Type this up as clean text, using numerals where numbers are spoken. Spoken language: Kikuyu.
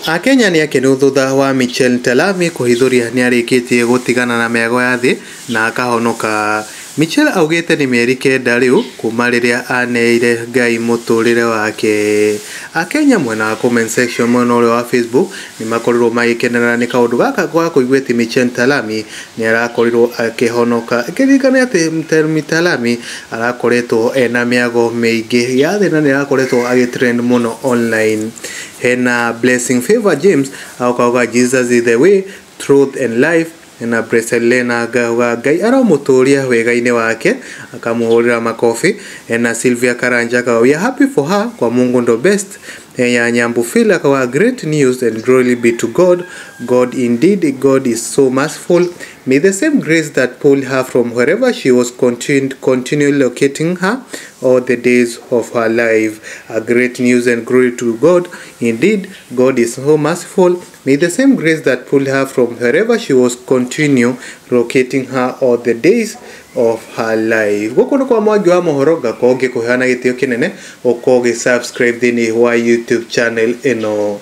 Akenya nĩ akenu thutha wa Michelle Ntalami kũhithũria nĩarĩkĩtie gũtigana na mĩago ya thĩ na akahonoka. Michelle augĩte nĩ mĩeri 9 rĩu kuma rĩrĩa aneire Ngai mũtũrĩre wake. Akenya mwena wa comment section mwena ũrĩa wa Facebook nĩmakorirwo magĩkenerera nĩ kaũndũ gaka ga kũigua atĩ Michelle Ntalami nĩarakorirwo akĩhonoka. Kĩririkane atĩ Ntalami arakoretwo ena mĩago mĩingĩ ya thĩ na nĩarakoretwo agĩtrend mũno online. Hena Blessing Favor James akauga Jesus is the way, truth and life. Na Blessed Lena akauga Ngai aromũtũria wega-inĩ wake, akamuhũrĩra makofi. Na Sylvia Karanja akauga we are happy for her, kwa Mungu ndo best. Ya Nyambu Phil akauga great news and glory be to God. God indeed, God is so merciful. May the same grace that pulled her from wherever she was continue locating her all the days of her life. A great news and glory to God. Indeed, God is so merciful. May the same grace that pulled her from wherever she was continue locating her all the days of her life. Gũkũ nĩ kwa Mwangi wa mohoro, ngakorwo ngĩkũheana gĩtĩo kĩnene ũkorwo ũgĩ subscribe thĩinĩ wa YouTube channel ĩno.